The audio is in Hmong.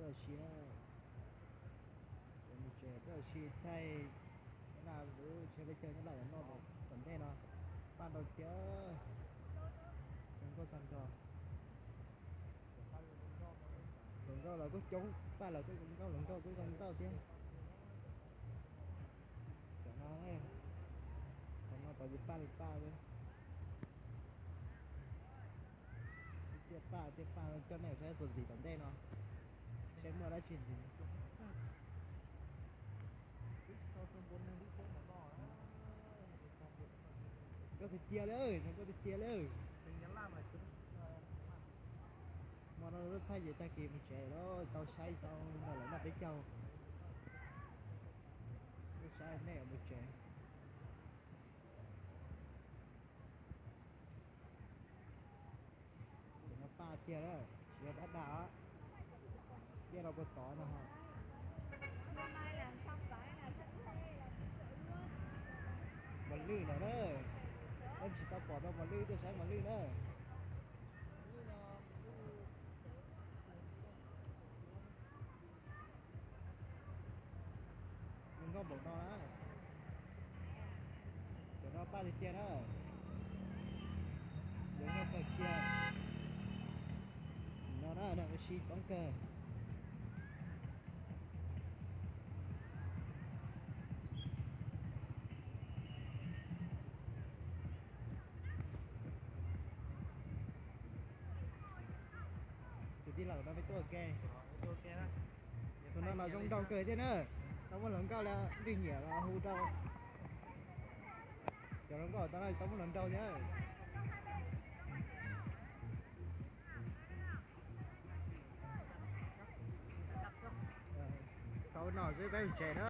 Tam sim no ces mus tsev, tab sis thaij na, lub tsheb peb caug nyob lawm no, tom ntej no paj ntau thiab. Zoo nkauj tag nrho. Hluas nkauj los kuj coob, paj los kuj zoo nkauj, hluas nkauj kuj zoo nkauj thiab. Cov no, cov no tod ces paj li paj xwb. Tiaj paj, tiaj paj, coj nej saib txuas ntxiv tom ntej no, saib muaj dab tsi ntxiv. Zoo nkauj tiag tiag li, zoo nkauj tiag tiag li. Hmo no lub thaij ces tag kis mus tsev lawm, tau saib tau nrog lawv noj peb caug, tuaj saib nej mus tsev. Ces no paj tiag na, tsis yog dab dag os, tiaj rau puag tod no. Mos lwj no na, koj tsis tau pom tau mos lwj, tuaj saib mos lwj na. Zoo nkauj npaum no na. Cov no paj tiag tiag na. Zoo nkauj kawg kiag. No na, ua si coob kawg. Tus tij laug no peb tuaj ua ke. Tus no los zoo nraug kawg thiab na. Tau muaj hluas nkauj los nrwg nyiam los hu rau. Cov hluas nkauj tau no tau muaj hluas nraug thiab. Tau no xwb peb tsev na.